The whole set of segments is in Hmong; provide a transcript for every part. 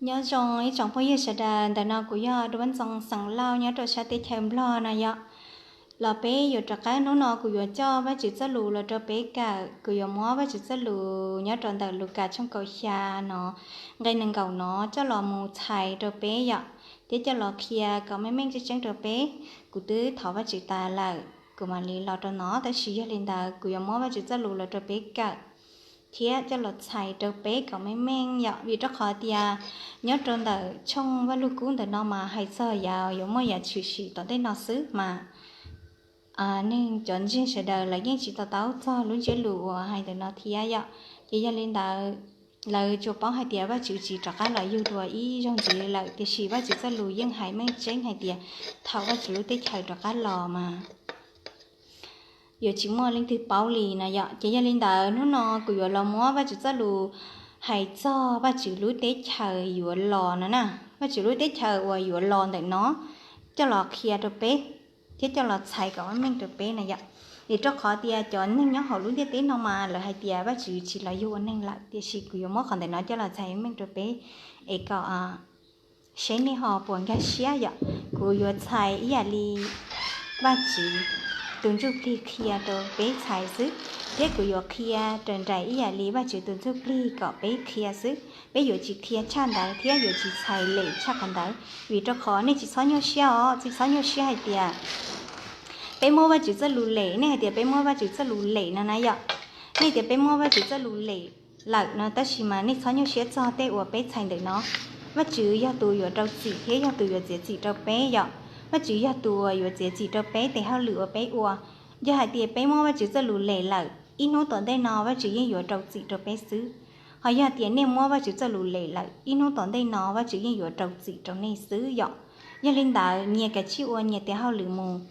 Nyob zoo ib tsoom phooj ywg sawv daws, ntawm no kuv yog Duab Ntxoo xeem Lauj nyob rau sab teb chaws Nplog no yom. Los peb yuav rov qab, hnub no kuv yuav coj Vajtswv txoj lus los rau peb kawm. Kuv yuav muab Vajtswv txoj lus nyob rau ntawm Lukas tshooj kaum xya no, nqe nees nkaum no coj los mus txhais rau peb yom, thiab coj los qhia kom meej meej tseeb tseeb rau peb. Kuv twb thov Vajtswv tas lawm, kuv mam li los rau no, tab sis yog li ntawd kuv yuav muab Vajtswv txoj lus los rau peb kawm thiab coj los txhais rau peb kom meej meej yom, vim rau qhov tias nyob rau ntawm tshooj Vajluskub ntawm no mas hais txog yam yuav muaj yam tshwm sim tom ntej no xwb mas neeg cov ntseeg sawv daws lawv yeej tsis to taub txog lub ntsiab lus uas hais ntawm no thiab yom. Ces yog li ntawd, lawv tsuas paub hais tias Vajtswv tsis rov qab los yug dua ib zaug ntxiv lawm, tiam sis Vajtswv txoj lus yeej hais meej tseeb hais tias thaum Vajtswv lub teb chaws rov qab los mas yuav tsis muaj leej twg paub li no yom. Ces yog li ntawd, hnub no kuv yuav los muab Vajtswv txoj lus hais txog Vajtswv lub teb chaws yuav los no na, Vajtswv lub teb chaws uas yuav los ntawm no coj los qhia rau peb thiab coj los txhais kom meej meej rau peb na yom. Vim rau qhov tias cov neeg nyob hauv lub ntiaj teb no mas lawv hais tias Vajtswv tsis los yug ua neeg lawm, tiam sis kuv yuav muab qhov ntawm no coj los txhais meej rau peb es kom seb nej ho puas nkag siab yom. Kuv yuav txhais ib yam li Vajtswv tus Ntsuj Plig qhia rau peb txhais xwb, thiab kuv yuav qhia raws nraim ib yam li Vajtswv tus Ntsuj Plig kom peb qhia xwb. Peb yuav tsis qhia tshaj ntawd thiab yuav tsis txhais lem tshaj qhov ntawd, vim rau qhov nej tsis txhob nyuaj siab os, tsis txhob nyuaj siab hais tias peb muab Vajtswv txoj lus lem, nej hais tias peb muab Vajtswv txoj lus lem no na yom. Nej tias peb muab Vajtswv txoj lus lem lawm no, tab sis mas nej txhob nyuaj siab txog tej uas peb txhais ntawm no. Vajtswv yog tus yuav rau txim thiab yog tus yuav txiav txim rau peb yom. Vajtswv yog tus uas yuav txiav txim rau peb tes hauj lwm uas peb ua. Yog hais tias peb muab Vajtswv txoj lus lem lawm, ib hnub tom ntej no Vajtswv yeej yuav rau txim rau peb xwb. Ho yog tias nej muab Vajtswv txoj lus lem lawm, ib hnub tom ntej no Vajtswv yeej yuav rau txim rau nej xwb yom. Yog li ntawd, nyias kav tsij ua nyias tes hauj lwm mus,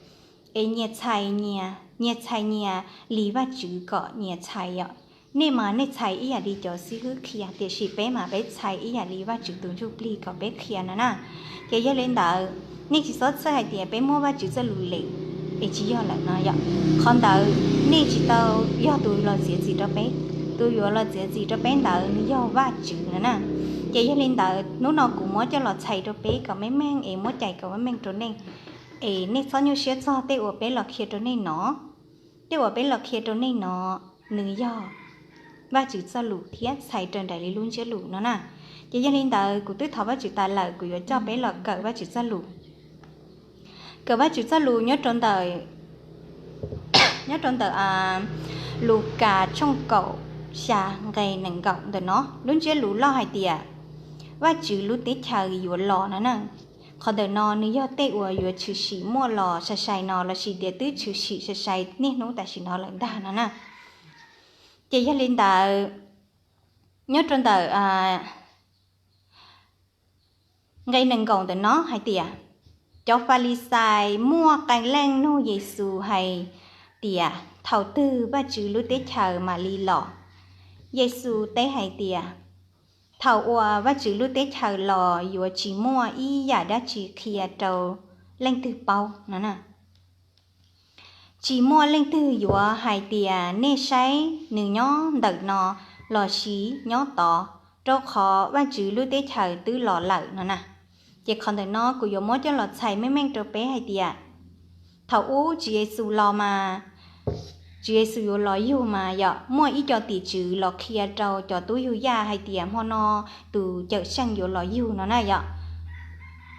es nyias txhais nyias, nyias txhais nyias li Vajtswv kom nyias txhais yom. Nej mas nej txhais ib yam li cov xib hwb qhia, tiam sis peb mas peb txhais ib yam li Vajtswv tus Ntsuj Plig kom peb qhia no na. Ces yog li ntawd, nej tsis txhob txhawj hais tias peb muab Vajtswv txoj lus lem es tsis yog lawm no yom. Qhov ntawd nej tsis tau yog tus los txiav txim rau peb, tus yuav los txiav txim rau peb ntawd nws yog Vajtswv no na. Ces yog li ntawd, hnub no kuv muab coj los txhais rau peb kom meej meej es muab cais kom meej meej rau nej, es nej txhob nyuaj siab txog tej uas peb los qhia rau nej no. Tej uas peb los qhia rau nej no, nws yog Vajtswv txoj lus thiab txhais raws nraim li lub ntsiab lus no na. Ces yog li ntawd, kuv twb thov Vajtswv tas lawm, kuv yuav coj peb los kawm Vajtswv txoj lus. Kawm Vajtswv txoj lus nyob rau ntawm, nyob rau ntawm Lukas tshooj kaum xya nqe nees nkaum ntawm no, lub ntsiab lus loj hais tias Vajtswv lub teb chaws yuav los no na. Qhov ntawm no nws yog tej uas yuav tshwm sim muaj los sai sai no lossis tias twb tshwm sim sai sai niaj hnub tam sim no lawm ntag no na. Ces yog li ntawd, nyob rau ntawm nqe nees nkaum ntawm no hais tias, cov Falixais muaj qee leej nug Yexus hais tias, thaum twg Vajtswv lub teb chaws mam li los? Yexus teb hais tias, thaum uas Vajtswv lub teb chaws los yuav tsis muaj ib yam dab tsi qhia rau leej twg paub no na. Tsis muaj leej twg yuav hais tias nej saib nws nyob ntawm no lossis nyob tod, rau qhov Vajtswv lub teb chaws twb los lawm no na. Ces qhov ntawm no kuv yuav muab coj los txhais meej meej rau peb hais tias, thaum ub Tswv Yexus los mas, Tswv Yexus yuav los yug mas yog muaj ib co tim tswv los qhia rau cov tub yug yaj hais tias hmo no tus Cawm Seej yuav los yug no na yom.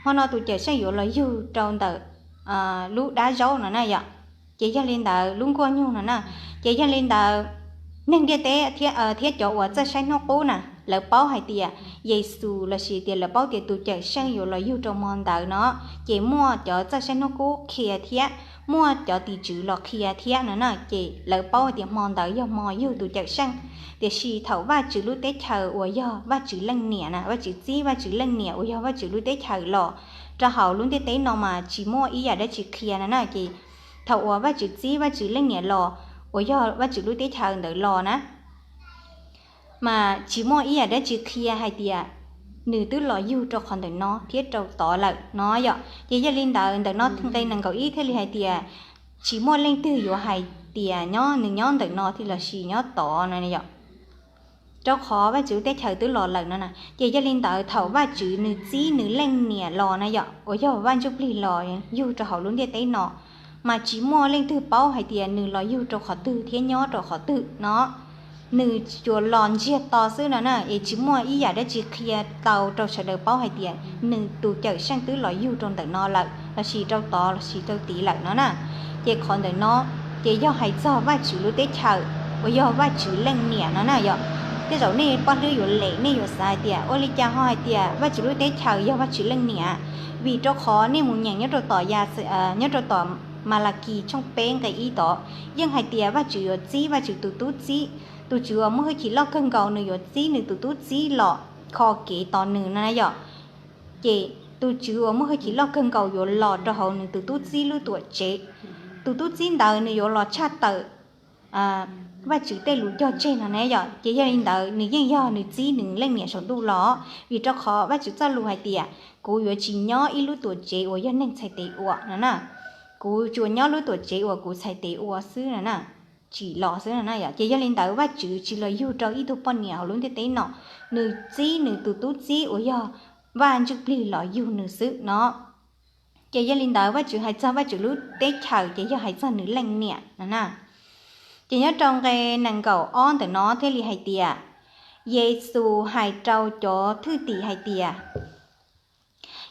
Hmo no tus Cawm Seej yuav los yug rau ntawm lub dab zaub no na yom. Ces yog li ntawd, lub nkuaj nyug no na. Ces yog li ntawd, neeg ntiaj teb thiab cov uas txawj saib hnub qub na, lawv paub hais tias Yexus lossis tias lawv paub tias tus Cawm Seej yuav los yug rau hmo ntawd no. Ces muaj cov txawj saib hnub qub qhia thiab muaj cov tim tswv los qhia thiab no na. Ces lawv paub hais tias hmo ntawd yog hmo yug tus Cawm Seej. Tiam sis thaum Vajtswv lub teb chaws uas yog Vajtswv leej niam na, Vajtswv txib Vajtswv leej niam uas yog Vajtswv lub teb chaws los rau hauv lub ntiaj teb no mas tsis muaj ib yam dab tsi qhia no na. Ces thaum uas Vajtswv txib Vajtswv leej niam los uas yog Vajtswv lub teb chaws ntawd los na, mas tsis muaj ib yam dab tsi qhia hais tias nws twb los yug rau qhov ntawm no thiab rau tod lawm no yom. Ces yog li ntawd, ntawm no nqe nees nkaum ib thiaj li hais tias tsis muaj leej twg yuav hais tias nyob, nws nyob ntawm no thiab lossis nyob tod no yom. rau qhov Vajtswv lub teb chaws twb los lawm no na. Ces yog li ntawd thaum Vajtswv nws txib nws leej niam los na yom, uas yog Vaj Ntsuj Plig los yug rau hauv lub ntiaj teb no, mas tsis muaj leej twg paub hais tias nws los yug rau qhov twg thiab nyob rau qhov twg no. Nws tsuas los ntsiag to xwb no na, es tsis muaj ib yam dab tsi qhia tau rau sawv daws paub hais tias nws tus cawm seej twb los yug rau ntawm no lawm lossis rau tod lossis rau tid lawm no na. Ces qhov ntawm no ces yog hais txog Vajtswv lub teb chaws uas yog Vajtswv leej niam no na yom. Tej zaum nej poj hlwb yuav lem, nej yuav xav hais tias ua li cas ho hais tias Vajtswv lub teb chaws yog Vajtswv leej niam? Vim rau qhov nej mus nyeem nyob rau tom ya, nyob rau tom Malakis tshooj peb nqe ib tod, yeej hais tias Vajtswv yuav txib Vajtswv tus tub txib, tus Tswv uas muaj hwj chim loj kawg nkaus nws yuav txib nws tus tub txib los kho kev tos nws no na yom. Ces tus Tswv uas muaj hwj chim loj kawg nkaus yuav los rau hauv nws tus tub txib lub tuam tsev. Tus tub txib ntawd nws yuav los tshaj tawm Vajtswv tej lus cog tseg no ne yom. Ces yog li ntawd nws yeej yog nws txib nws leej niam saum ntuj los, vim rau qhov Vajtswv txoj lus hais tias kuv yuav tsis nyob ib lub tuam tsev uas yog neeg txhais tes ua no na, kuv tsuas nyob lub tuam tsev uas kuv txhais tes ua xwb no na, tsim los xwb no na yom. Ces yog li ntawd Vajtswv tsis los yug rau ib tug poj niam hauv lub ntiaj teb no, nws txib nws tus tub txib uas yog Vaj Ntsuj Plig los yug nws xwb no. Ces yog li ntawd Vajtswv hais txog Vajtswv lub teb chaws ces yog hais txog nws leej niam no na. Ces nyob rau nqe nees nkaum ob ntawm no thiaj li hais tias, Yexus hais rau cov thwj tim hais tias,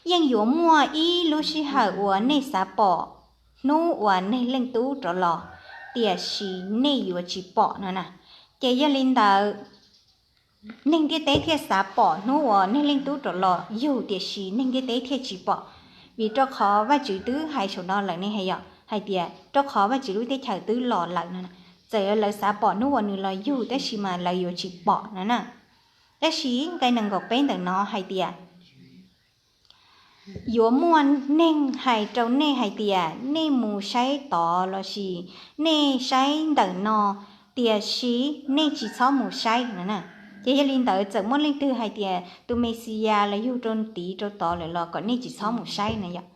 yeej yuav muaj ib lub sij hawm uas nej xav pom hnub uas Neeg Leej Tub rov los, tiam sis nej yuav tsis pom no na. Ces yog li ntawd neeg ntiaj teb thiaj xav pom hnub uas Neeg Leej Tub rov los yug, tiam sis neeg ntiaj teb thiaj tsis pom. Vim rau qhov Vajtswv twb hais saum no lawm ne, hais yom, hais tias rau qhov Vajtswv lub teb chaws twb los lawm no. Txawm lawv xav pom hnub uas nws los yug tab sis mas lawv yuav tsis pom no na. Tab sis nqe nees nkaum peb ntawm no hais tias, yuav muaj neeg hais rau nej hais tias, nej mus saib tod lossis nej saib ntawm no, tiam sis nej tsis txhob mus saib no na. Ces yog li ntawd txawm muaj leej twg hais tias tus Mexiyas los yug rau tid rau tod lawm los kom nej tsis txhob mus saib no yom.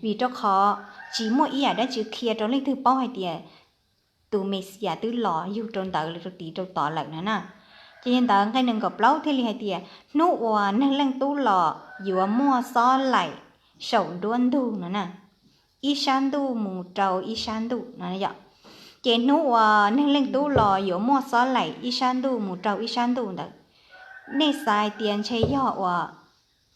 Vim rau qhov tsis muaj ib yam dab tsi qhia rau leej twg paub hais tias tus Mexiyas twb los yug rau ntawd los rau tid rau tod lawm no na. Ces yog li ntawd nqe nees nkaum plaub thiaj li hais tias, hnub uas Neeg Leej Tub los yuav muaj xob laim saum nruab ntug no na, ib sab ntuj mus rau ib sab ntuj no yom. Ces hnub uas Neeg Leej Tub los yuav muaj xob laim ib sab ntuj mus rau ib sab ntuj ntawd, nej xav hais tias ntshe yog uas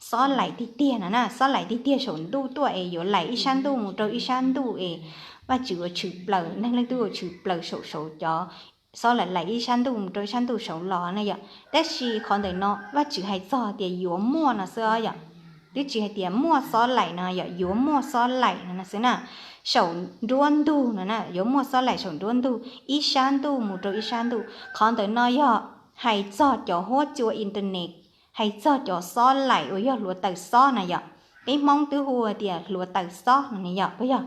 xob laim tiag tiag no na, xob laim tiag tiag saum ntuj tuaj es yuav laim ib sab ntuj mus rau ib sab ntuj es Vajtswv yuav tshwm plaws, Neeg Leej Tub yuav tshwm plaws saum saud cov xob laim laim ib sab ntuj mus rau ib sab ntuj saud los na yom. Tab sis qhov ntawm no Vajtswv hais txog tias yuav muaj no xwb os yom. Twb tsis hais tias muaj xob laim no yom, yuav muaj xob laim no xwb na, saum nruab ntug no na, yuav muaj xob laim saum nruab ntug ib sab ntuj mus rau ib sab ntuj. Qhov ntawm no yog hais txog cov huab cua internet, hais txog cov xob laim uas yog hluav taws xob na yom. Peb Hmoob twb hu tias hluav taws xob no ne yom, puas yog?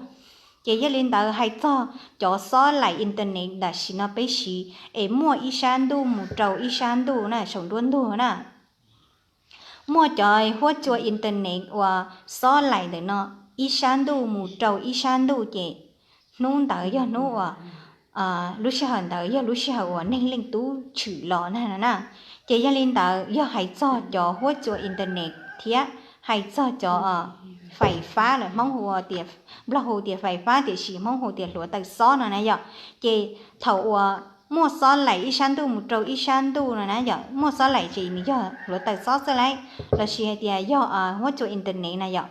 Ces yog li ntawd hais txog cov xob laim internet tam sim no peb siv es muaj ib sab ntuj mus rau ib sab ntuj na, saum nruab ntug na. Muaj cov huab cua internet uas xob laim ntawm no ib sab ntuj mus rau ib sab ntuj ces hnub ntawd yog hnub uas, lub sij hawm ntawd yog lub sij hawm uas Neeg Leej Tub tshwm los na no na. Ces yog li ntawd yog hais txog cov huab cua internet thiab hais txog cov fais fab lawm, Hmoob hu tias, Nplog hu tias fais fab tiam sis Hmoob hu tias hluav taws xob no na yom. Ces thaum uas muaj xob laim ib sab ntuj mus rau ib sab ntuj no na yom, muaj xob laim ces nws yog hluav taws xob xwb lauj, lossis hais tias yog huab cua internet na yom.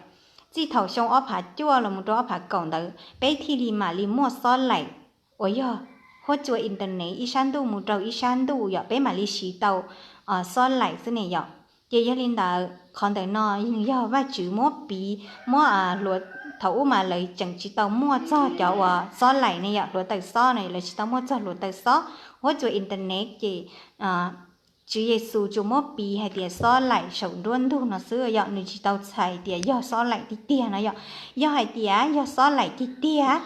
Txij thaum xyoo ob phav cuaj los mus rau ob phav kaum ntawd peb thiaj li mam li muaj xob laim uas yog huab cua internet ib sab ntuj mus rau ib sab ntuj yom, peb mam li siv tau xob laim xwb ne yom. Ces yog li ntawd qhov ntawm no yog Vajtswv muab piv, muab, thaum ub mas lawv tseem tsis tau muaj txog cov uas xob laim ne yom, hluav taws xob na, lawv tsis tau muaj txog hluav taws xob, huab cua internet ces Tswv Yexus tsuas muab piv hais tias xob laim saum nruab ntug no xwb yom, nws tsis tau txhais tias yog xob laim tiag tiag no yom. Yog hais tias yog xob laim tiag tiag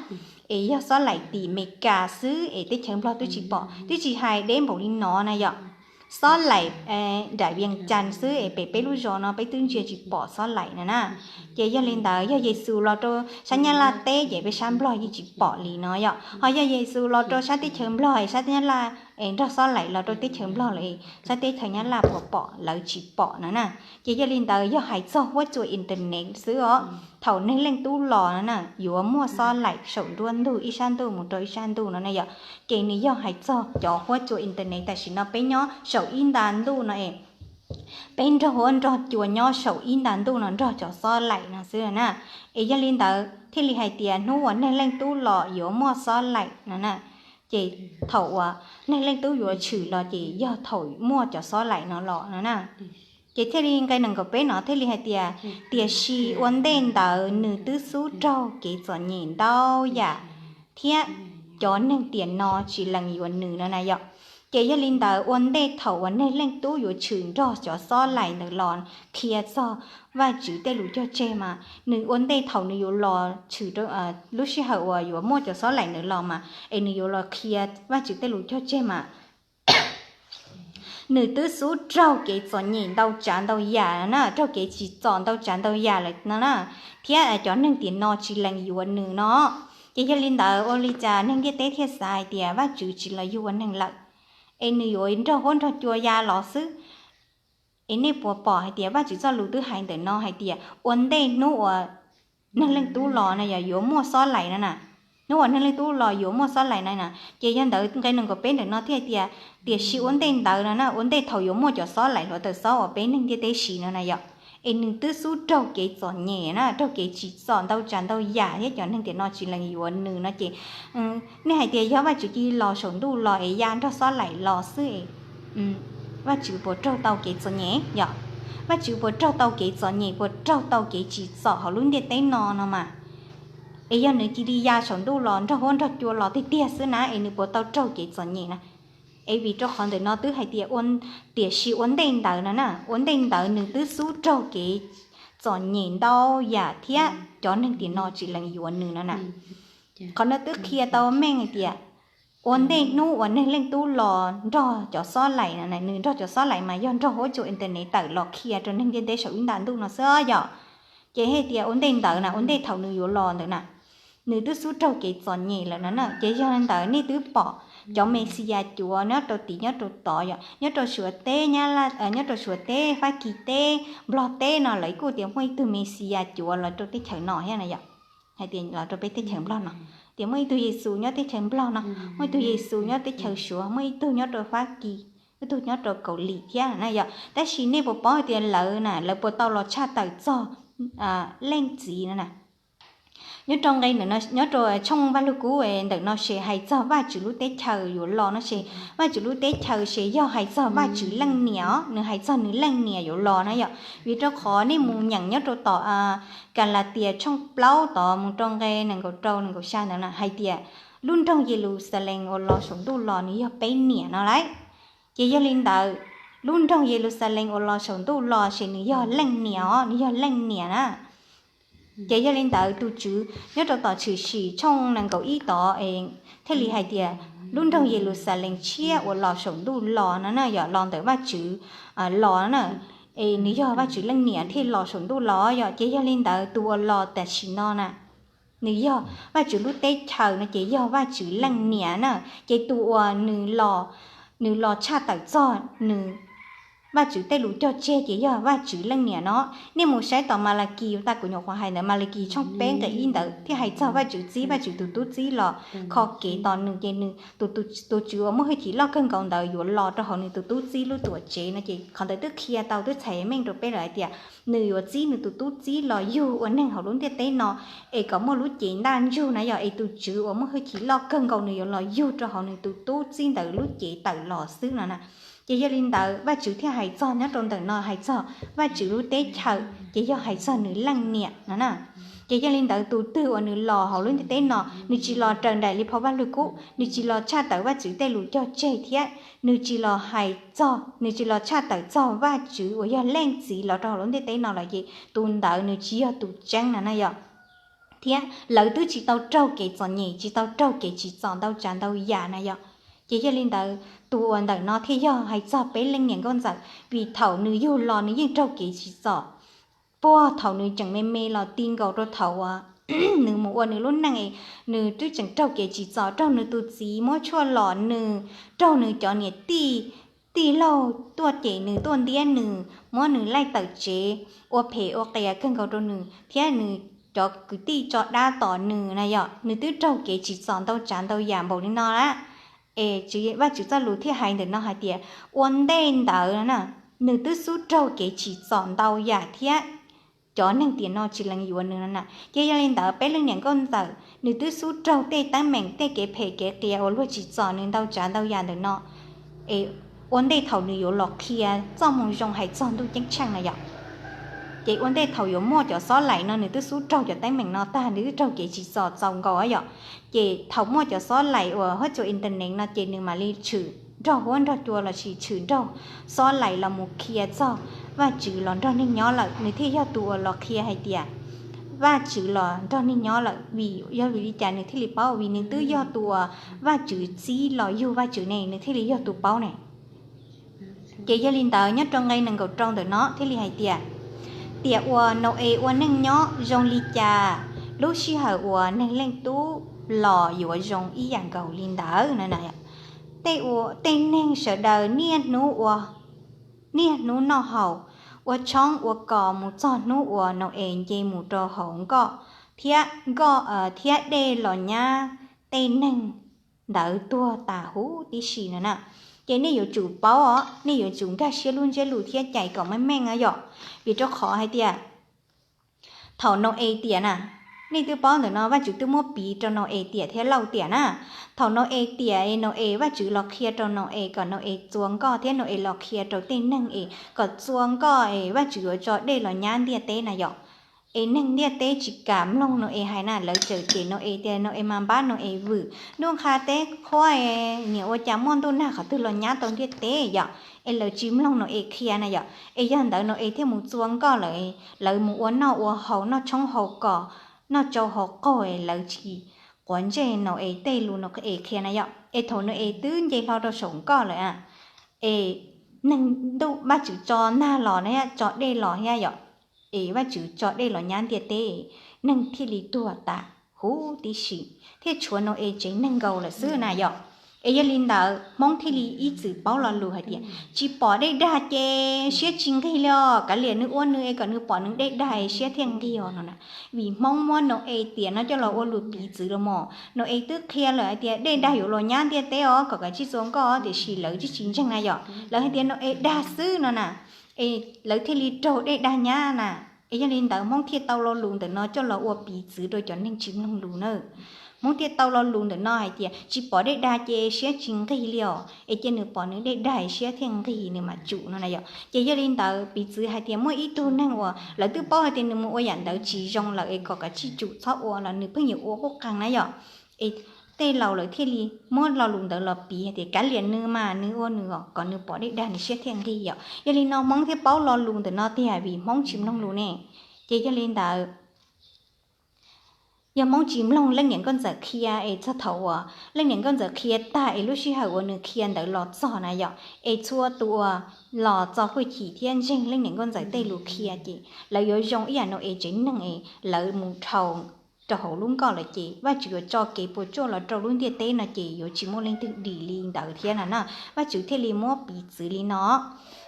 es yog xob laim tim Meskas xwb es teb chaws Nplog twb tsis pom, twb tsis hais deb npaum li no na yom. Xob laim nram Vias Cas xwb es pem peb lub zos no peb twb ntsia tsis pom xob laim no na. Ces yog li ntawd yog Yexus los rau sab Nyab Laj teb ces peb sab Nplog yeej tsis pom li no yom. Ho yog Yexus los rau sab teb chaws Nplog es sab Nyab Laj es nrog xob laim los rau teb chaws Nplog lawm, sab teb chaws Nyab Laj puas pom? Lawv tsis pom no na. Ces yog li ntawd yog hais txog huab cua internet xwb os. Thaum neeg leej tub los no na, yuav muaj xob laim saum nruab ntug ib sab ntuj mus rau ib sab ntuj no na yom. Ces nws yog hais txog cov huab cua internet tam sim no peb nyob saum ib nta ntuj no es peb nrog huab nrog cua nyob saum ib nta ntuj no nrog cov xob laim no xwb na. Es yog li ntawd thiaj li hais tias hnub uas neeg leej tub los yuav muaj xob laim no na. Ces thaum uas neeg leej tub yuav tshwm los ces yog thaum muaj cov xob laim no los no na. Ces thiaj li nqe nees nkaum peb no thiaj li hais tias, tiam sis ua ntej ntawd nws twb xub raug kev txom nyem ntau yam thiab cov neeg tiam no tsis lees yuav nws no na yom. Ces yog li ntawd ua ntej thaum uas neeg leej tub yuav tshwm nrog cov xob laim ntawd los qhia txog Vajtswv tej lus cog tseg mas nws ua ntej thaum nws yuav los tshwm lub sij hawm uas yuav muaj cov xob laim ntawd los mas es nws yuav los qhia Vajtswv tej lus cog tseg mas nws twb xub raug kev txom nyem ntau tsav ntau yam na, raug kev tsim txom ntau tsav ntau yam lawm no na, thiab cov neeg tiam no tsis lees yuav nws no. Ces yog li ntawd ua li cas neeg ntiaj teb thiaj xav hais tias Vajtswv tsis los yug ua neeg lawm, es nws yuav nrog huab nrog cua ya los xwb? Es nej puas pom hais tias Vajtswv txoj lus twb hais ntawm no hais tias ua ntej hnub uas neeg leej tub los na yog yuav muaj xob laim no na. Hnub uas neeg leej tub los yuav muaj xob laim no na. Ces yog ntawd nqe nees nkaum peb ntawm no thiaj tias, tiam sis ua ntej ntawd no na, ua ntej thaum yuav muaj cov xob laim hluav taws xob uas peb neeg ntiaj teb siv no na yom, es nws twb xub raug kev txom nyem na, raug kev tsim txom ntau tsav ntau yam thiab cov neeg tiam no tsis lees yuav nws no ces nej hais tias yog Vajtswv cia li los saum ntuj los es ya nrog xob laim los xwb es Vajtswv puas raug tau kev txom nyem yom? Vajtswv puas raug tau kev txom nyem, puas raug tau kev tsim txom hauv lub ntiaj teb no no mas? Es yog nws cia li ya saum ntuj los nrog huab nrog cua los tiag tiag xwb na es nws puas tau raug kev txom nyem na? Es vim rau qhov ntawm no twb hais tias, tiam sis ua ntej ntawd no na, ua ntej ntawd nws twb xub raug kev txom nyem ntau yam thiab cov neeg tiam no tsis lees yuav nws no na. Qhov no twb qhia tau meej hais tias ua ntej hnub uas neeg leej tub los nrog cov xob laim no, nws nrog cov xob laim mas yog nrog huab cua internet tawm los qhia rau neeg ntiaj teb saum ib nta ntuj no xwb yom. Ces hais tias ua ntej ntawd na, ua ntej thaum nws yuav los ntawd na, nws twb xub raug kev txom nyem lawm no na. Ces yog li ntawd nej twb pom cov Mexiyas cuav nyob rau tid nyob rau tod yom, nyob rau Suav teb, nyob rau Suav teb, Fab Kis teb, Nplog teb no lawv kuj tias muaj ib tug Mexiyas cuav los rau teb chaws no thiab na yom. Hais tias los rau peb teb chaws Nplog no, tias muaj ib tug Yexus nyob teb chaws Nplog no, muaj ib tug Yexus nyob teb chaws Suav, muaj ib tug nyob rau Fab Kis, ib tug nyob rau Kaus Lim thiab na yom. Tab sis nej puas paub tias lawv na, lawv puas tau los tshaj tawm txog Leej Txiv no na? Nyob rau nqe, nyob rau tshooj Vaj Lug Kub ntawm no ces hais txog Vajtswv lub teb chaws yuav los no ces Vajtswv lub teb chaws ces yog hais txog Vajtswv leej niam os, nws hais txog nws leej niam yuav los na yom. Vim rau qhov nej mus nyeem nyob rau tom Kalatias tshooj plaub tod mus rau nqe nees nkaum rau nees nkaum xya ntawd na hais tias lub nroog Yeluxalees uas los saum ntuj los nws yog peb niam no lauj. Ces yog li ntawd, lub nroog Yeluxalees uas los saum ntuj los ces nws yog leej niam os, nws yog leej niam na. Ces yog li ntawd tus Tswv nyob rau tom Tshwm Sim tshooj nees nkaum ib tod es thiaj li hais tias lub nroog Yeluxalees tshiab uas los saum ntuj los no na yom, los ntawm Vajtswv los na, es nws yog Vajtswv leej niam thiaj los saum ntuj los yom. Ces yog li ntawd tus uas los tam sim no na, nws yog Vajtswv lub teb chaws no ces yog Vajtswv leej niam na. Ces tus uas nws los, nws los tshaj tawm txog nws Vajtswv tej lus cog tseg ces yog Vajtswv leej niam no. Nej mus saib tom Malakis, tag kuv nyuam qhuav hais ntawd, Malakis tshooj peb nqe ib ntawd thiaj hais txog Vajtswv txib, Vajtswv tus tub txib los kho kev tus nws ces nws tus, tus Tswv uas muaj hwj chim loj kawg nkaus ntawd yuav los rau hauv nws tus tub txib lub tuam tsev no ces qhov ntawd twb qhia tau twb txhais meej rau peb lawm hais tias nws yuav txib nws tus tub txib los yug ua neeg hauv lub ntiaj teb no es kom muaj lub cev ntaj ntsug na yom, es tus Tswv uas muaj hwj chim loj kawg nkaus nws yuav los yug rau hauv nws tus tub txib ntawd lub cev tawm los xwb no na. Ces yog li ntawd Vajtswv thiaj hais txog nyob rau ntawm no hais txog Vajtswv lub teb chaws ces yog hais txog nws leej niam no na. Ces yog li ntawd tus twg uas nws los hauv lub ntiaj teb no nws tsis los raws nraim li phau Vaj Lug Kub, nws tsis los tshaj tawm Vajtswv tej lus cog tseg thiab nws tsis los hais txog, nws tsis los tshaj tawm txog Vajtswv uas yog Leej Txiv los rau hauv lub ntiaj teb no lawm ces tus ntawd nws tsis yog tus tseeb no na yom. Thiab lawv twb tsis tau raug kev txom nyem, tsis tau raug kev tsim txom ntau tsav ntau yam na yom. Ces yog li ntawd tus uas ntawm no thiaj yog hais txog peb leej niam nkauj ntxawm, vim thaum nws yug los nws yeej raug kev tsim txom puag thaum nws tseem me me los ti nkaus rau thaum uas nws mus ua nws lub neej, nws twb tseem raug kev tsim txom, raug nws tus txiv muab tshuaj los, nws raug nws cov niam tij, tij laug tuaj cem nws, tuaj ntiab nws, muab nws laij tawm tsev, ua phem ua qias kawg nkaus rau nws thiab nws cov kwv tij tso dab tom nws na yom. Nws twb raug kev tsim txom ntau tsav ntau yam npaum li no lawm, es Vajtswv txoj lus thiaj hais ntawm no hais tias ua ntej ntawd na, nws twb xub raug kev tsim txom ntau yam thiab cov neeg tiam no tsis lees yuav nws no na. Ces yog li ntawd peb leej niam nkauj ntxawm nws twb xub raug tej teeb meem, tej kev phem kev qias uas luag tsim txom nws ntau tsav ntau yam ntawm no, es ua ntej thaum nws yuav los qhia txoj moo zoo hais txog ntuj ceeb tsheej na yom, ces ua ntej thaum yuav muaj cov xob laim no nws twb xub raug cov teeb meem no tag, nws twb raug kev tsim txom txaus nkaus yom. Ces thaum muaj cov xob laim uas huab cua internet no ces nws mam li tshwm nrog huab nrog cua lossis tshwm nrog xob laim los mus qhia txog Vajtswv los nrog neeg nyob lawm, nws thiaj yog tus uas los qhia hais tias Vajtswv los nrog neeg nyob lawm. Vim yog vim li cas nws thiaj li paub? Vim nws twb yog tus uas Vajtswv txib los yug Vajtswv ne, nws thiaj li yog tus paub ne. Ces yog li ntawd nyob rau nqe nees nkaum rau ntawm no thiaj li hais tias, tiam uas Nau-es ua neej nyob zoo li cas, lub sij hawm uas Neeg Leej Tub los yuav zoo ib yam nkaus li ntawd no. Tej neeg sawv daws niaj hnub ua, niaj hnub noj haus, ua tshoob ua kos mus txog hnub uas Nau-es nce mus rau hauv nkoj, thiab nkoj thiab dej los nyab tej neeg ntawd tuag tas huv tib si no na. Ces nej yuav tsum paub os, nej yuav tsum nkag siab lub ntsiab lus thiab cais kom meej meej yom. Vim rau qhov hais tias thaum Nau-es tiam na, nej twb paub ntawm no Vajtswv twb muab piv rau Nau-es tiam thiab Lauj tiam na. Thaum Nau-es tiam, Nau-es, Vajtswv los qhia rau Nau-es kom Nau-es txua nkoj thiab Nau-es los qhia rau tej neeg es kom txua nkoj es Vajtswv yuav tso dej los nyab ntiaj teb na yom. Es neeg ntiaj teb tsis kam mloog Nau-es hais na, lawv txawm cem Nau-es tias Nau-es mas npab Nau-es vwm, ntuj nqha teb qhuav, niam ua cas muaj ntuj nag qhov twg los nyab tau ntiaj teb yom. Es lawv tsis mloog Nau-es qhia na yom. Es yog ntawd Nau-es thiaj mus txua nkoj lawm, lawv mus ua noj ua haus, noj tshoob haus kos, noj tsau haus qaug, lawv tsis quav ntsej Nau-es tej lus Nau-es qhia na yom. Es thaum Nau-es twb nce hlo rau saum nkoj lawm, es neeg ntuj Vajtswv tso nag los na, tso dej los thiab yom. Es Vajtswv tso dej los nyab ntiaj teb, neeg thiaj li tuag tas huv tib si, thiaj tshuav Nau-es tsev neeg nkaus lawm xwb na yom. Es yog li ntawd Hmoob thiaj li ib txwm paub lo lus hais tias tsis pom dej dag ces siab tsis nqig li os, kav liam nws ua nws es kom nws pom nws dej dag es siab thiaj nqig os no na. Vim Hmoob muab Nau-es tiam no coj los ua lus piv txwv los mas, Nau-es twb qhia lawm hais tias dej dag yuav los nyab ntiaj teb os, kom kav tsij txua nkoj, tiam sis lawv tsis ntseeg na yom, lawv hais tias Nau-es dag xwb no na. Es lawv thiaj li raug dej dag nyab na. Es yog li ntawd Hmoob thiaj tau lo lus ntawm no coj los ua piv txwv rau cov neeg tsis mloog lus na. Hmoob thiaj tau lo lus ntawm no hais tias tsis pom dej dag ces siab tsis nqig li os, es cia nws pom nws dej dag siab thiaj nqig nws mam tsum no na yom. Ces yog li ntawd piv txwv hais tias muaj ib tug neeg uas lawv twb paub hais tias nws mus ua yam ntawd tsis zoo lawm es kom kav tsij tsum txhob ua los nws pheej yuav ua qub qees na yom. Es tej laus lawv thiaj li muab lo lus ntawd los piv hais tias kav liam nws mas nws ua nws os, kom nws pom dej dag nws siab thiaj nqig yom. Yog li no Hmoob thiaj paub lo lus ntawm no tiag vim Hmoob tsis mloog lus ne. Ces yog li ntawd yog Hmoob tsis mloog leej niam nkauj ntxawm qhia es txog thaum uas leej niam nkauj ntxawm qhia tag es lub sij hawm uas nws qhia ntawd los txog na yom, es txhua tus uas los txo hwj chim thiab ntseeg leej niam nkauj ntxawm tej lus qhia ces lawv yuav zoo ib yam Nau-es tsev neeg es lawv mus dhau rau hauv lub nkoj lawm ces Vajtswv yuav tso kev puas tsuaj los rau lub ntiaj teb no ces yuav tsis muaj leej twg dim li ntawd thiab no na. Vajtswv thiaj li muab piv txwv li no.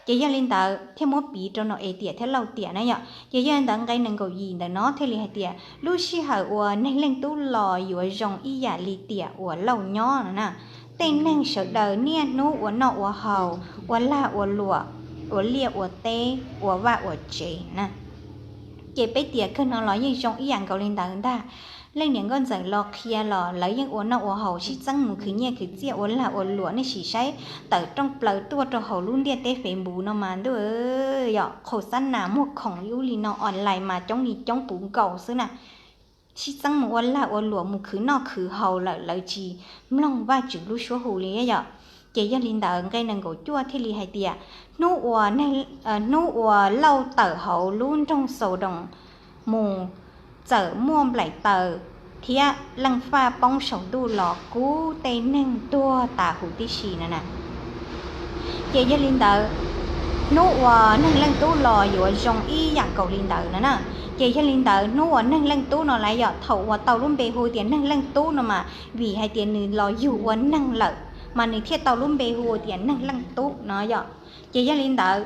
Ces yog li ntawd thiaj muab piv rau Nau-es tiam thiab Lauj tiam na yom. Ces yog li ntawd nqe nees nkaum yim ntawm no thiaj li hais tias lub sij hawm uas Neeg Leej Tub los yuav zoo ib yam li tiam uas Lauj nyob no na. Tej neeg sawv daws niaj hnub ua noj ua haus, ua lag ua luam, ua liaj ua teb, ua vaj ua tsev na. Ces peb tiam kawg no los yeej zoo ib yam nkaus li ntawd ntag. Leej niam nkauj ntxawm los qhia los lawv yeej ua noj ua haus sib txeeb mus khwv nyiaj khwv txiaj ua lag ua luam, nej sim saib tawm rooj plaws tuaj rau hauv lub ntiaj teb Facebook no mas ntuj, yog qhau xab nas muag khoom ub li no online mas coob li coob puv nkaus xwb na. Sib txeeb mus ua lag ua luam mus khwv noj khwv haus lawm lawv tsis mloog Vajtswv lub suab hu li yom. Ces yog li ntawd nqe nees nkaum cuaj thiaj li hais tias hnub uas, hnub uas Lauj tawm hauv lub nroog Xaudoos mus txawm muaj nplaim taws thiab leej faj poob saum ntuj los kub tej neeg tuag tas huv tib si no na. Ces yog li ntawd hnub uas Neeg Leej Tub los yuav zoo ib yam nkaus li ntawd no na. Ces yog li ntawd hnub uas Neeg Leej Tub no lawm yog thaum uas tau lub npe hu tias Neeg Leej Tub no mas vim hais tias nws los yug ua neeg lawm, mas nws thiaj tau lub npe hu tias Neeg Leej Tub no yog. Ces yog li ntawd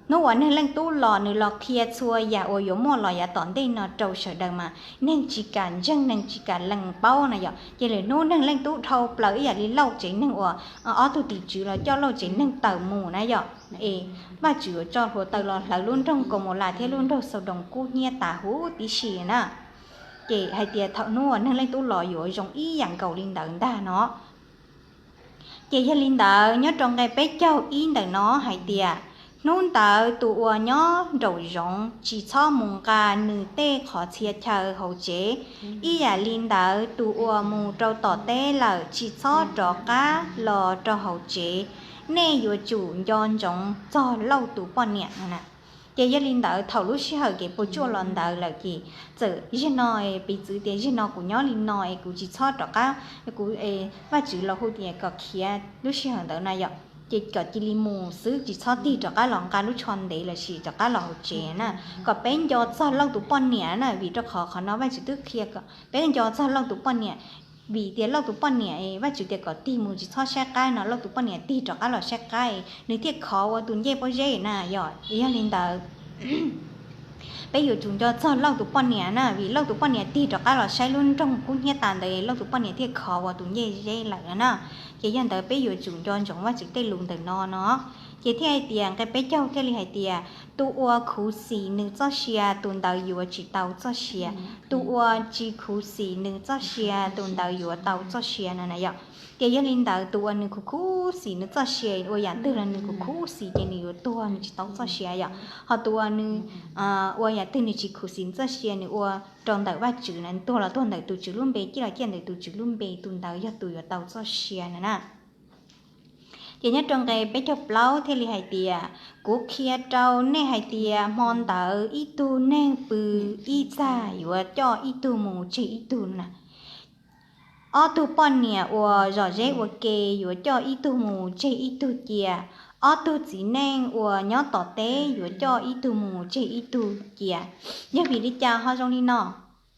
hnub uas Neeg Leej Tub los nws los qhia txhua yam uas yuav muaj los yav tom ntej no rau sawv daws mas neeg tsis kam ntseeg, neeg tsis kam lees paub na yog. Ces lwm hnub Neeg Leej Tub dhau plaws ib yam li Lauj tsev neeg uas ob tug tim tswv los coj Lauj tsev neeg tawm mus na yog. Es Vajtswv yuav tso hluav taws los hlawv lub nroog Kaumaulas thiab lub nroog Xaudoos kub hnyiab tas huv tib si na. Ces hais tias thaum hnub uas Neeg Leej Tub los yuav zoo ib yam nkaus li ntawd ntag no. Ces yog li ntawd nyob rau nqe peb caug ib ntawm no hais tias, hnub ntawd tus uas nyob nraum zoov tsis txhob mus nqa nws tej qhov txhia chaw hauv tsev, ib yam li ntawd tus uas mus rau tom teb lawm tsis txhob rov qab los rau hauv tsev. Nej yuav tsum nco ntsoov txog Lauj tus poj niam no na. Ces yog li ntawd thaum lub sij hawm kev puas tsuaj los ntawd lawm ces txawm zaum no, piv txwv tias zaum no kuv nyob li no es kuv tsis txhob rov qab, kuv, Vajtswv los hu tias kom khiav lub sij hawm ntawd na yom, ces kom cia li mus xwb tsis txhob tig rov qab los nqa lub tsho ntev los sis rov qab los hauv tsev na. Kom peb nco txog Lauj tus poj niam na, vim rau qhov qhov no Vajtswv twb qhia kom peb nco txog Lauj tus poj niam. Vim tias Lauj tus poj niam, Vajtswv tias kom tig mus tsis txhob saib qab no Lauj tus poj niam tig rov qab los saib qab, nws thiaj khov ua tus ncej pob zeb na yom. Yog li ntawd peb yuav tsum nco txog Lauj tus poj niam na, vim Lauj tus poj niam tig rov qab los saib lub nroog kub hnyiab tas ntawd Lauj tus poj niam thiaj khov ua tus ncej zeb lawm na. Ces yog ntawd peb yuav tsum nco ntsoov Vajtswv tej lus ntawm no no. Ces thiaj hais tias nqe peb caug thiaj li hais tias, tus uas khuv xim nws txoj sia tus ntawd yuav tsis tau txoj sia, tus uas tsis khuv xim nws txoj sia tus ntawd yuav tau txoj sia no na yom. Ces yog li ntawd tus uas nws khuv khuv xim nws txoj sia ua yam twg los nws khuv khuv xim ces nws yuav tuag nws tsis tau txoj sia yom. Ho tus uas nws ua yam twg nws tsis khuv xim nws txoj sia nws ua rau ntawm Vajtswv na, tuag los tuag ntawm tus Tswv lub npe, ciaj los ciaj ntawm tus Tswv lub npe, tus ntawd yog tus yuav tau txoj sia na na. Ces nyob rau nqe peb caug plaub thiaj li hais tias, kuv qhia rau nej hais tias hmo ntawd ib tug neeg pw ib txaj yuav coj ib tug mus tseg ib tug na. Ob tug poj niam uas zom zeb ua ke yuav coj ib tug mus tseg ib tug cia. Ob tug txiv neej uas nyob tom teb yuav coj ib tug mus tseg ib tug cia. Yog vim li cas ho zoo li no?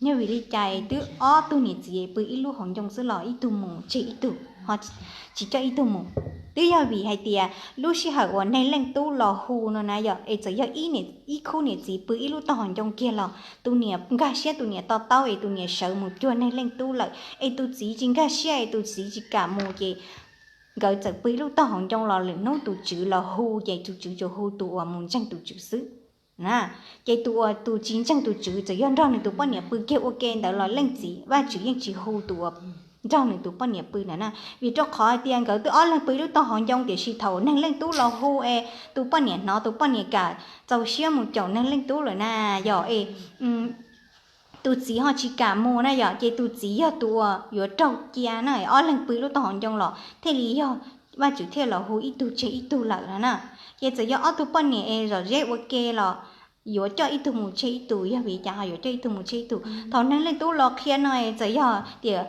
Yog vim li cas twb ob tug niam txiv pw ib lub hauv ncoo xwb los ib tug mus tseg ib tug, tsis coj ib tug mus? Twb yog vim hais tias lub sij hawm uas Neeg Leej Tub los hu no na yom, es txawm yog ib khub niam txiv pw ib lub tog hauv ncoo kiag los tus niam nkag siab tus niam to taub es tus niam sawv mus cuag Neeg Leej Tub lawm, es tus txiv tsis nkag siab es tus txiv tsis kam mus ces nkawd txawm pw ib lub tog hauv ncoo los lwm hnub tus tswv los hu ces tus tswv tsuas hu tus uas mus ntseeg tus tswv xwb na. Ces tus uas tus tsis ntseeg tus tswv txawm yog nrog nws tus poj niam pw kiag ua ke ntawd los leej txiv Vajtswv yeej tsis hu tus uas nrog nws tus poj niam pw ntawd na. Vim rau qhov tias nkawd twb ob leeg pw ib lub tog hauv ncoo tiam sis thaum Neeg Leej Tub los hu es tus poj niam hnov tus poj niam kam txaus siab mus caum Neeg Leej Tub lawm na yom, es tus txiv ho tsis kam mus na yom, ces tus txiv yog tus uas yuav raug cia na, ob leeg pw lub tog hauv ncoo los thiaj li yog Vajtswv thiaj los hu ib tug tseg ib tug lawm no na. Ces txawm yog ob tug poj niam es zom zeb ua ke los yuav coj ib tug mus tseg ib tug, yog vim cas ho yuav coj ib tug mus tseg ib tug? Thaum Neeg Leej Tub los qhia no es txawm yog tias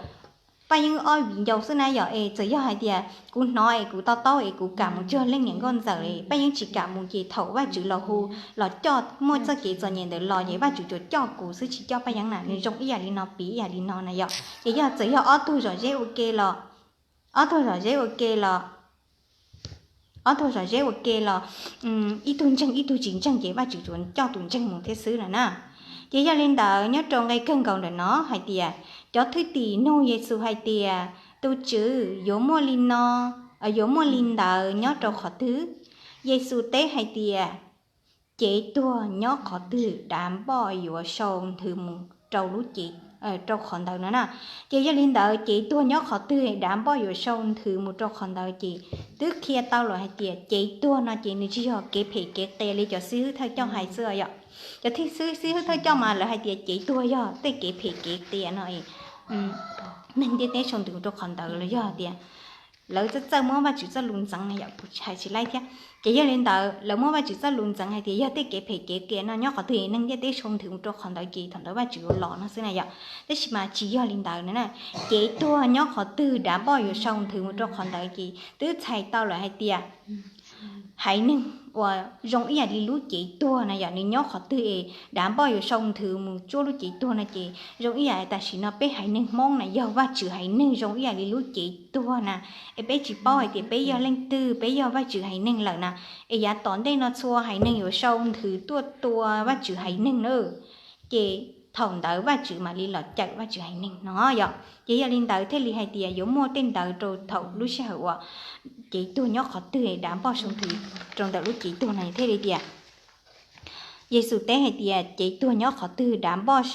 Paj Yeeb ob viv ncaus xwb na yom, es txawm yog hais tias kuv hnov es kuv to taub es kuv kam mus cuag leej niam nkauj ntxawm es Paj Yeeb tsis kam mus ces thaum Vajtswv los hu los coj muaj txoj kev txom nyem ntawd los ces Vajtswv tsuas coj kuv xwb tsis coj Paj Yeeb na, nws zoo ib yam li no piv ib yam li no na yom. Ces yog txawm yog ob tug zom zeb ua ke los, ob tug zom zeb ua ke los, ob tug zom zeb ua ke los ib tug ntseeg ib tug tsis ntseeg ces Vajtswv tsuas coj tus ntseeg mus thiab xwb no na. Ces yog li ntawd nyob rau nqe kawg nkaus ntawm no hais tias cov thwj tim nug Yexus hais tias, tus Tswv, yuav muaj li no, yuav muaj li ntawd nyob rau qhov twg? Yexus teb hais tias, cev tuag nyob qhov twg dav npoj yuav sau nthwv mus rau lub cev, rau qhov ntawd no na. Ces yog li ntawd cev tuag nyob qhov twg dav npoj yuav sau nthwv mus rau qhov ntawd ces twb qhia tau lawm hais tias cev tuag no ces nws tsis yog kev phem kev qias li cov xib hwb thawj coj hais xwb yom. Cov xib hwb thawj coj mas lawv hais tias cev tuag yog tej kev phem kev qias no, neeg ntiaj teb sau nthwv mus rau qhov ntawd los yog tias lawv txawj txawj muab Vajtswv txoj lus ntxeev no yom, kuv hais tsis laib thiab. Ces yog li ntawd lawv muab Vajtswv txoj lus ntxeev hais tias yog tej kev phem kev qias no nyob qhov twg neeg ntiaj teb sau nthwv mus rau qhov ntawd ces thaum ntawd Vajtswv yuav los no xwb na yom. Tab sis mas tsis yog li ntawd na, cev tuag nyob qhov twg dav npoj yuav sau nthwv mus rau qhov ntawd ces twb txhais tau lawm hais tias haiv neeg uas zoo ib yam li lub cev tuag na yom, nws nyob qhov twg es dav npoj yuav sau nthwv mus tsuab lub cev tuag no ces zoo ib yam tam sim no peb haiv neeg Hmoob na yog Vajtswv haiv neeg zoo ib yam li lub cev tuag na. Es peb tsis paub hais tias peb yog leej twg, peb yog Vajtswv haiv neeg lawm na. Es yav tom ntej no txhua haiv neeg yuav sau nthwv tuaj tua Vajtswv haiv neeg na. Ces thaum ntawd Vajtswv mam li los cawm Vajtswv haiv neeg no yom. Ces yog li ntawd thiaj li hais tias yuav muaj tej ntawd rau thaum lub sij hawm uas cev tuag nyob qhov twg, dav npoj sau nthwv rau ntawm lub cev tuag no thiaj li tias Yexus teb hais tias cev tuag nyob qhov twg dav npoj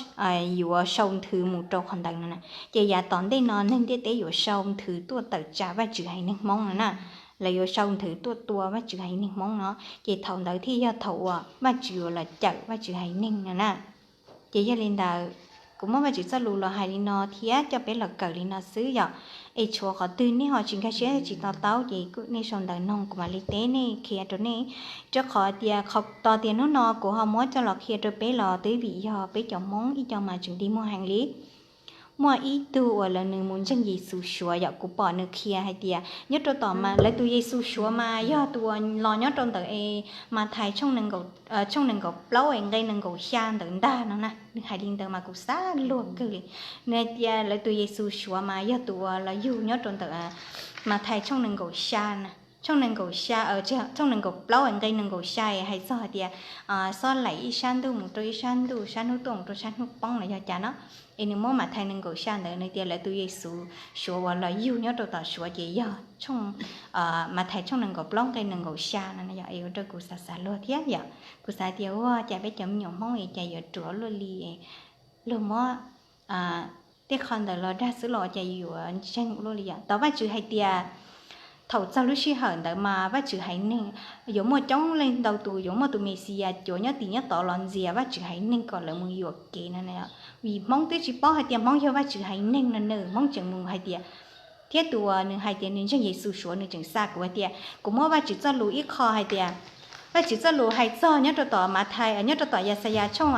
yuav sau nthwv mus rau qhov ntawd no na. Ces yav tom ntej no neeg ntiaj teb yuav sau nthwv tuaj tawm tsam Vajtswv haiv neeg Hmoob no na. Lawv yuav sau nthwv tuaj tua Vajtswv haiv neeg Hmoob no. Ces thaum ntawd thiaj yog thaum uas Vajtswv yuav los cawm Vajtswv haiv neeg no na. Ces yog li ntawd, kuv muab Vajtswv txoj lus los hais li no thiab coj peb los kawm li no xwb yom. Es tshuav qhov twg nej ho tsis nkag siab tsis to taub ces nej sau ntawv noog kuv mam li teb nej, qhia rau nej. Rau qhov tias qhov to tias hnub no kuv ho muab coj los qhia rau peb los twb vim yog peb cov Hmoob ib co mas tseem dig muag heev li. Muaj ib tug uas lawv nws mus ntseeg Yexus Suav yom, kuv pom nws qhia hais tias nyob rau tom lawv tus Yexus Suav mas yog tus uas los nyob rau ntawm es Mathais tshooj nees nkaum plaub es nqe nees nkaum xya ntawd ntag no na. Nws hais li ntawd mas kuv xav luag kawg li. Nws hais tias lawv tus Yexus Suav mas yog tus uas los yug nyob rau ntawm Mathais tshooj nees nkaum xya, tshooj nees nkaum xya, tshooj nees nkaum plaub nqe nees nkaum xya hais txog hais tias xob laim ib sab ntuj mus rau ib sab ntuj, sab hnub tuaj mus rau sab hnub poob los yog cas no. Es nws muab Mathais nees nkaum xya ntawd nws tias lawv tus Yexus Suav uas los yug nyob rau tom Suav ces yog Mathais tshooj nees nkaum plaub nqe nees nkaum xya no yom. Es ua rau kuv xav xav luag thiab yom. Kuv xav tias ua cas peb cov me nyuam Hmoob es cas yuav ruam luaj li, luag muab tej qho ntawd los dag xwb los cas yuav ntseeg luaj li yom. Tos Vajtswv hais tias thaum txog lub sij hawm ntawd mas Vajtswv haiv neeg yuav muaj coob leej ntau tus, yuav muaj tus Mexiyas cuav nyob tim nyob tod los ntxias Vajtswv haiv neeg kom lawv mus yuam kev no. Vim Hmoob twb tsis paub hais tias Hmoob yog Vajtswv haiv neeg no na, Hmoob tseem mus hais tias, thiab tus uas nws hais tias nws ntseeg Yexus Suav nws tseem xa kuv hais tias kuv muab Vajtswv txoj lus ib qho hais tias, Vajtswv txoj lus hais txog nyob rau tom Mathais, nyob rau tom Yaxayas tshooj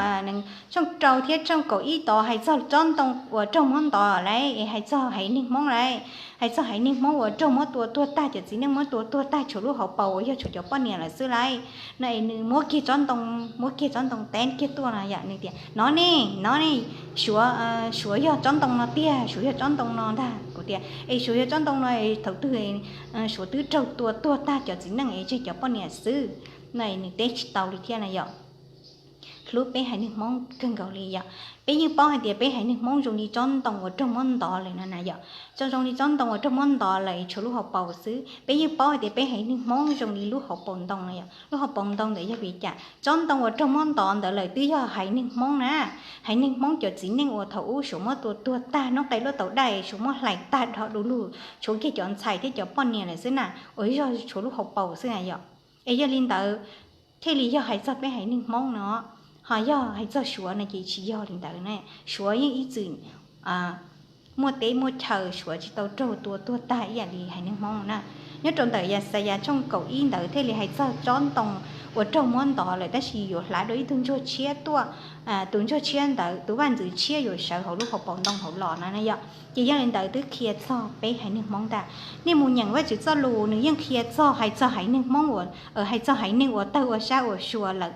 rau thiab tshooj kaum ib tod hais txog tsob ntoo uas raug muab ntov lauj, es hais txog haiv neeg Hmoob lauj, hais txog haiv neeg Hmoob uas raug muab tua tuag tag, cov txiv neej muab tua tuag tag, tshuav lub hauv paus uas yog tshuav cov poj niam lawm xwb lauj. No es nws muab kiag tsob ntoo, muab kiag tsob ntoo teb kiag tuaj no yom, nws tias no ne, no ne, Suav, Suav yog tsob ntoo no tiag, Suav yog tsob ntoo no ntag. Kuv tias es Suav yog tsob ntoo no es thaum twg Suav twb raug tua tuag tag cov txiv neej es tseg cov poj niam xwb. No es nws teb tsis tau li thiab na yom. Hlub peb haiv neeg Hmoob kawg nkaus li yom. Peb yeej paub hais tias peb haiv neeg Hmoob zoo li tsob ntoo uas raug muab ntov lawm no na yom. Tsob zoo li tsob ntoo uas raug muab ntov lawm es tshuav lub hauv paus xwb. Peb yeej paub hais tias peb haiv neeg Hmoob zoo li lub hauv paus ntoo no yom. Lub hauv paus ntoo ntawd yog vim cas? Tsob ntoo uas raug muab ntov ntawd lawm twb yog haiv neeg Hmoob na. Haiv neeg Hmoob cov txiv neej uas thaum ub Suav muab tua tuag tag, noob qes luaj taus daj, Suav muab hlais tag dhau du lug, tshuav kiag cov ntxhais thiab cov poj niam lawm xwb na, uas yog tshuav lub hauv paus xwb na yom. Es yog li ntawd thiaj li yog hais txog peb haiv neeg Hmoob no. Ho yog hais txog Suav no ces tsis yog li ntawd na. Suav yeej ib txwm muaj teb muaj chaw, Suav tsis tau raug tua tuag tag ib yam li haiv neeg Hmoob na. Nyob rau ntawm Yaxayas tshooj kaum ib ntawd thiaj li hais txog tsob ntoo uas raug muab ntov lawm tab sis yuav hlais dua ib tug ntsuag tshiab tuaj. Tus ntsuag tshiab ntawd, tus vaj ntxwv tshiab yuav sawv hauv lub hauv paus ntoo hauv los no na yom. Ces yog li ntawd twb qhia txog peb haiv neeg Hmoob ntag. Nej mus nyeem Vajtswv txoj lus nws yeej qhia txog, hais txog haiv neeg Hmoob uas, hais txog haiv neeg uas tawg ua sab ua sua lawm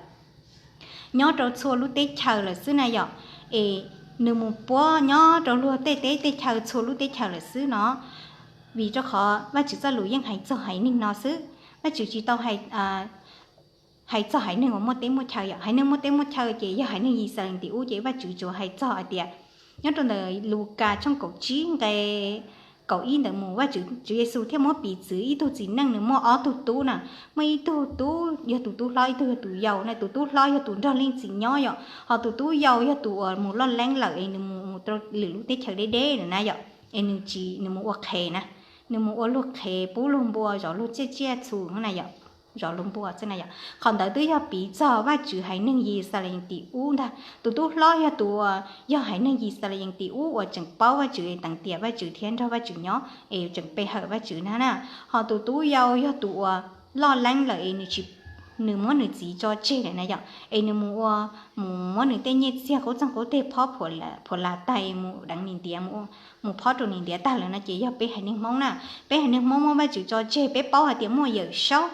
nyob rau txhua lub teb chaws lawm xwb na yom. Es nws mus puab nyob rau luag tej teb tej chaw txhua lub teb chaws lawm xwb no. Vim rau qhov Vajtswv txoj lus yeej hais txog haiv neeg no xwb. Vajtswv tsis tau hais txog haiv neeg uas muaj teb muaj chaw yom. Haiv neeg muaj teb muaj chaw ces yog haiv neeg Yixalayees tim ub ces Vajtswv tsuas hais txog hais tias, nyob rau ntawm Lukas tshooj kaum tsib nqe kaum ib ntawd mus, Vajtswv, Tswv Yexus thiaj muab piv txwv ib tug txiv neej nws muaj ob tug tub na. Muaj ib tug tub yog tus tub hlob, ib tug yog tus yau na. Tus tub hlob yog tus nrog leej txiv nyob yom, ho tus tub yau yog tus uas mus loj leeb lawm es nws mus rau lwm lub teb chaws deb deb lawm na yom. Es nws tsis, nws mus ua qhev na, nws mus ua luag qhev, pub luag npua, zov luag tsiaj tsiaj txhu na yom, zov luag npua xwb na yom. Qhov ntawd twb yog piv txog Vajtswv haiv neeg Yixalayees tim ub ntag. Tus tub hlob yog tus uas yog haiv neeg Yixalayees tim ub uas tseem paub Vajtswv, teev tiam Vajtswv thiab nrog Vajtswv nyob es tseem pe hawm Vajtswv na na. Ho tus tub yau yog tus uas loj leeb lawm es nws tsis, nws muab nws txiv tso tseg lawm na yom, es nws mus ua, mus muab nws tej nyiaj txiag qub txeeg qub teg phob phuam las tag es mus deev niam ntiav, mus phob rau niam ntiav tag lawm no ces yog peb haiv neeg Hmoob na. Peb haiv neeg Hmoob muab Vajtswv tso tseg, peb paub hais tias muaj Yawm Saub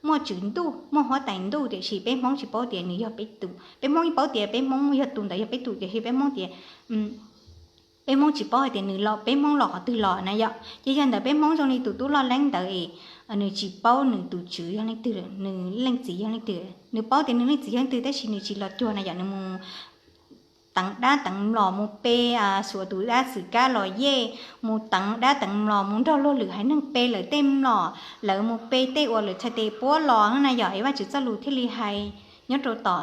muaj tswv ntuj, muaj huab tais ntuj, tiam sis peb Hmoob tsis paub tias nws yog peb tus. Peb Hmoob yeej paub tias peb Hmoob yog tus ntawd yog peb tus, tiam sis peb Hmoob tias, peb Hmoob tsis paub hais tias nws los, peb Hmoob los qhov twg los na yom. Ces yog ntawd peb Hmoob zoo li tus tub loj leeb ntawd es nws tsis paub nws tus tswv yog leej twg, nws leej txiv yog leej twg. Nws paub tias nws leej txiv yog leej twg tab sis nws tsis los cuag na yom, nws mus teev dab teev mlom, mus pe, xuas tus dab xwm kab los yej, mus teev dab teev mlom, mus nrog luag lwm haiv neeg pe lawv tej mlom, lawv mus pe tej uas lawv txhais tes puab los na yom. Es Vajtswv txoj lus thiaj li hais nyob rau tom,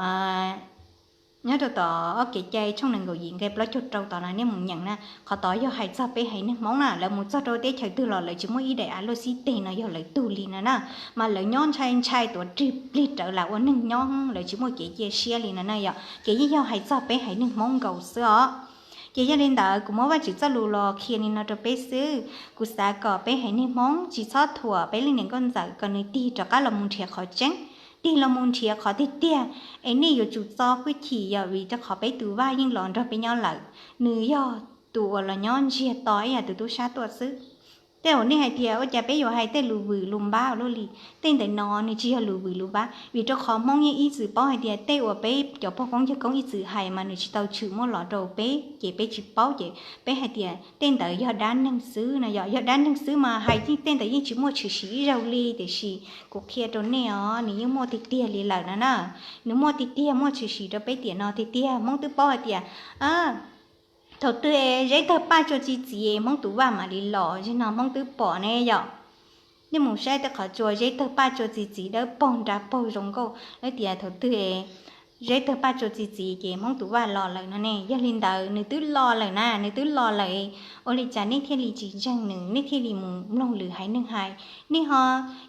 nyob rau tom ob Kev cai tshooj nees nkaum yim nqe plaub caug rau tod no nej mus nyeem na. Qhov tod yog hais txog peb haiv neeg Hmoob na, lawv mus txog rau teb chaws twg los lawv tsis muaj ib daim av luaj xib teg no yog lawv tug li no na, mas lawv nyob ntshai ntshai tuav rig plig rawv lam ua neeg nyob, lawv tsis muaj kev cia siab li no na yom. Ces yeej yog hais txog peb haiv neeg Hmoob nkaus xwb os. Ces yog li ntawd kuv muab Vajtswv txoj lus los qhia li no rau peb xwb. Kuv xav kom peb haiv neeg Hmoob tsis txhob thuam peb leej niam nkauj ntxawm, kom nws tig rov qab los mus nrhiav qhov tseeb, tig los mus nrhiav qhov tiag tiag, es nej yuav tsum txo hwj chim yom, vim rau qhov peb tus Vaj yeej los nrog peb nyob lawm. Nws yog tus uas los nyob ntsiag to ib yam tus tub sab tuaj xwb. Tej uas nej hais tias ua cas peb yuav hais tej lus vwm lus npab ua luaj li, tej ntawm no nws tsis yog lus vwm lus npab, vim rau qhov Hmoob yeej ib txwm paub hais tias tej uas peb cov pog koob yawg koob ib txwm hais mas nws tsis tau tshwm muab los rau peb, ces peb tsis paub, ces peb hais tias tej ntawd yog dab neeg xwb no yom. Yog dab neeg xwb mas hais tej ntawd yeej tsis muaj tshwm sim ib zaug li, tiam sis kuv qhia rau nej os, nws yeej muaj tiag tiag li lawm no na. Nws muaj tiag tiag, muaj tshwm sim rau peb tiam no tiag tiag. Hmoob twb paub hais tias thaum twg es Zeb tawg paj tsua txi txiv, Hmoob tus Vaj mam li los, zim no Hmoob twb pom ne yom. Nej mus saib tej qhov tsua Zeb tawg paj tsua txi txiv dawb paug nra paug zoo nkauj, lawv tias thaum twg es Zeb tawg paj tsua txi txiv ces Hmoob tus Vaj los lawm no ne. Yog li ntawd nws twb los lawm na, nws twb los lawm, ua li cas nej thiaj li tsis ntseeg nws, nej thiaj li mus mloog lwm haiv neeg hais? Nej ho,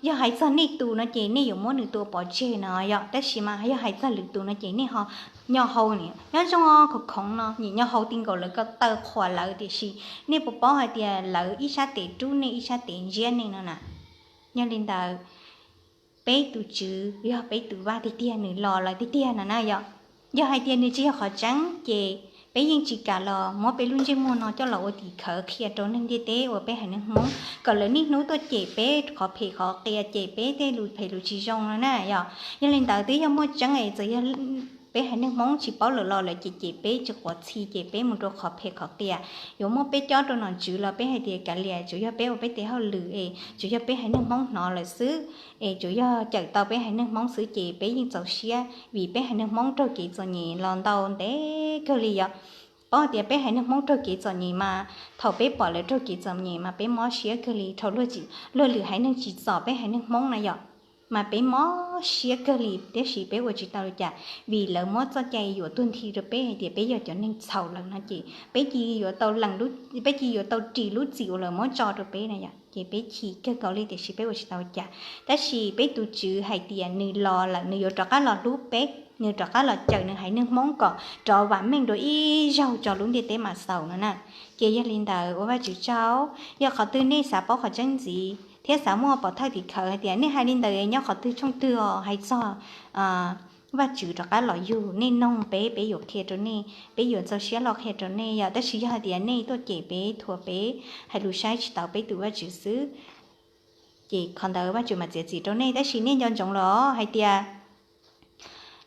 yog hais txog nej tus no ces nej yuav muab nws tua pov tseg no yom, tab sis mas yog hais txog lwm tus no ces nej ho nyo hau, nyob zoo khoom khoov no, nyiam nyo hau ti nkaus lawv ko taw qhuas lawv, tiam sis nej puas paub hais tias lawv ib sab tes rub nej ib sab tes ntsiab nej no na. Yog li ntawd, peb tus Tswv yog peb tus Vaj tiag tiag, nws los lawm tiag tiag no na yom. Yog hais tias nws tsis yog qhov tseeb ces peb yeej tsis kam los muab peb lub ntsej muag no coj los ua tim khawv qhia rau neeg ntiaj teb uas peb haiv neeg Hmoob kom lawv niaj hnub tuaj cem peb qhov phem qhov qias, cem peb tej lus phem lus tsis zoo no na yom. Yog li ntawd twb yog muaj tseeb es txawm yog peb haiv neeg Hmoob tsis paub lawm los lawv cem cem peb tsis quav txhi, cem peb mus rau qhov phem qhov qias, yuav muab peb cob rau nom tswv los peb hais tias kav liam, tsuas yog peb ua peb tes hauj lwm es tsuas yog peb haiv neeg Hmoob hnov lawm xwb, es tsuas yog cawm tau peb haiv neeg Hmoob xwb ces peb yeej txaus siab vim peb haiv neeg Hmoob raug kev txom nyem los ntau ntev kawg li yom. Paub tias peb haiv neeg Hmoob raug kev txom nyem mas thaum peb pom lawv raug kev txom nyem mas peb mob siab kawg li. Thaum luag lwm haiv neeg tsim txom peb haiv neeg Hmoob na yom, mas peb mob siab kawg li, tiam sis peb ua tsis tau li cas, vim lawv muab txoj cai yuam tuag nthi rau peb hais tias peb yog cov neeg txhaum lawm no ces peb cia yuav tau lees, peb cia yuav tau ris lub txim uas lawv muab tso rau peb na yom, ces peb chim kawg nkaus li, tiam sis peb ua tsis tau li cas. Tab sis peb tus Tswv hais tias nws los lawm, nws yuav rov qab los hlub peb, nws rov qab los cawm nws haiv neeg Hmoob kom rov vam meej dua ib zaug tso lub ntiaj teb mam xaus no na. Ces yog li ntawd ua Vajtswv tsaug, yog qhov twg nej xav paub qhov tseeb ntxiv thiab xav muaj pov thawj tim khawv hais tias nej hais li ntawd nyob qhov twg tshooj twg os, hais txog Vajtswv rov qab los yug nej noog peb, peb yuav qhia rau nej, peb yuav txaus siab los qhia rau nej yom. Tab sis yog hais tias nej tuaj cem peb, thuam peb, hais lus saib tsis taus peb tus Vajtswv xwb, ces qhov ntawd Vajtswv mam txiav txim rau nej. Tab sis nej nco ntsoov los hais tias,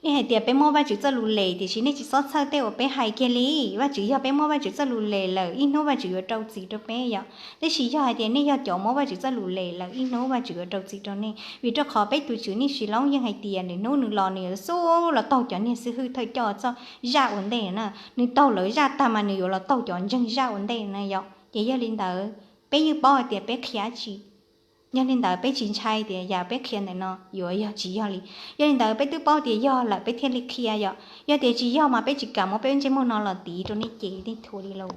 nej hais tias peb muab Vajtswv txoj lus lem, tiam sis nej tsis txhob txhawj tej uas peb hais kiag li. Vajtswv, yog peb muab Vajtswv txoj lus lem lawm, ib hnub Vajtswv yuav rau txim rau peb yom. Tab sis yog hais tias nej yog cov muab Vajtswv txoj lus lem lawm, ib hnub Vajtswv yuav rau txim rau nej, vim rau qhov peb tus Tswv Nis Sis Loob yeej hais tias nws hnub nws los nws yuav xub los taug cov niag xib hwb thawj coj txoj zaj ua ntej na. Nws taug lawv zaj tag mas nws yuav los taug cov ntseeg zaj ua ntej na yom. Ces yog li ntawd peb yeej paub hais tias peb qhia tsis, yog li ntawd peb tsis ntshai tias yam peb qhia ntawm no yuav yog tsis yog li. Yog li ntawd peb twb paub tias yog lawm peb thiaj li qhia yom. Yog tias tsis yog mas peb tsis kam muab peb ntsej muag no los tiv rau nej cem nej thuam li lauj.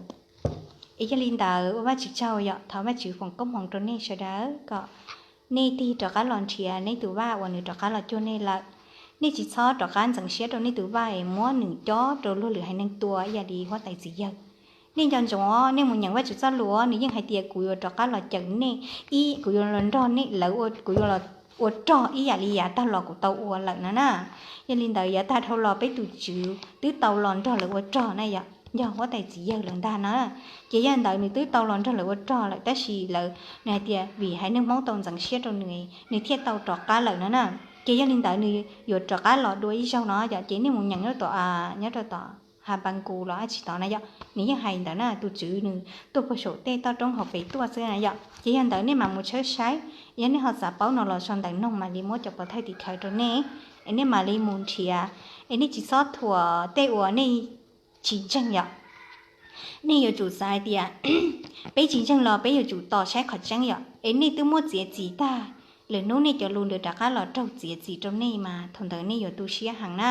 Es yog li ntawd ua Vajtswv tsaug yom, thov Vajtswv foom koob hmoov rau nej sawv daws kom nej tig rov qab los nrhiav nej tus Vaj uas nws rov qab los cuag nej lawm. Nej tsis txhob rov qab ntxeev siab rau nej tus Vaj es muab nws cob rau luag lwm haiv neeg tua ib yam li huab tais txiv yawg. Nej nco ntsoov os, nej mus nyeem Vajtswv txoj lus, nws yeej hais tias kuv yuav rov qab los cawm nej, ib kuv yuav los nrog nej lawv, kuv yuav los ua rog ib yam li yav tag los kuv tau ua lawm no na. Yog li ntawd yav tag dhau los peb tus Tswv twb tau los nrog lawv ua rog na yom. yog huab tais txiv yawg lawm ntag na. Ces yog li ntawd nws twb tau los nrog lawv ua rog lawm tab sis lawv, nws hais tias vim haiv neeg Hmoob tau ntxeev siab rau nws, nws thiaj tau rov qab lawm no na. Ces yog li ntawd nws yuav rov qab los dua ib zaug no yom, ces nej mus nyeem nyob rau tom, nyob rau tom Hav Npas Kus los dab tsi tod na yom, nws yeej hais ntawd na, tus tswv nws tuaj puag saum tej toj roob hauv pes tuaj xwb na yom. Ces yog ntawd nej mam mus tshawb saib, yog nej ho xav paub no los sau ntawv noog mam li muab cov pov thawj tim khawv rau nej, es nej mam li mus nrhiav, es nej tsis txhob thuam tej uas nej tsis ntseeg yom. Nej yuav tsum xav hais tias peb tsis ntseeg los peb yuav tsum tos saib qhov tseeb yom. Es nej twb muab txiav txim tag, lwm hnub nej cov lus ntawd rov qab los raug txiav txim rau nej mas thaum ntawd nej yuav tu siab heev na.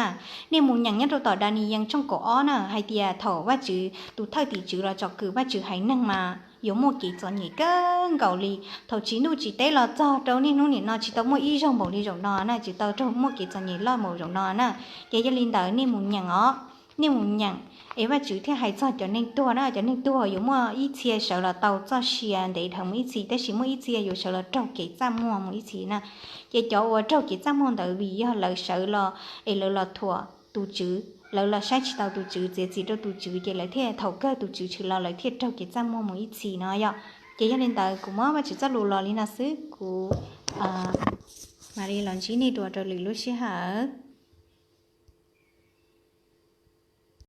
Nej mus nyeem nyob rau tom Daniyees tshooj kaum ob na hais tias thaum Vajtswv tus thawj tim tswv los tsom kwm Vajtswv haiv neeg mas yuav muaj kev txom nyem kawg nkaus li. Thaum tsis nuj tsis teb los txog rau niaj hnub nim no tsis tau muaj ib zaug npaum li zaum no na, tsis tau raug muaj kev txom nyem loj npaum zaum no na. Ces yog li ntawd nej mus nyeem os, nej mus nyeem, es Vajtswv thiaj hais txog cov neeg tuag na, cov neeg tuag yuav muaj ib txhia sawv los tau txoj sia ntev dhawv mus ib txhis, tab sis muaj ib txhia yuav sawv los raug kev txaj muag mus ib txhis na. Ces cov uas raug kev txaj muag ntawd vim yog lawv sawv los es lawv los thuam tus tswv, lawv los saib tsis taus tus tswv, txiav txim rau tus tswv, ces lawv thiaj thaum kawg tus tswv tshwm los lawv thiaj raug kev txaj muag mus ib txhis no yom. Ces yog li ntawd kuv muab Vajtswv txoj lus los li no xwb, kuv mam li los ntsib nej dua rau lwm lub sij hawm.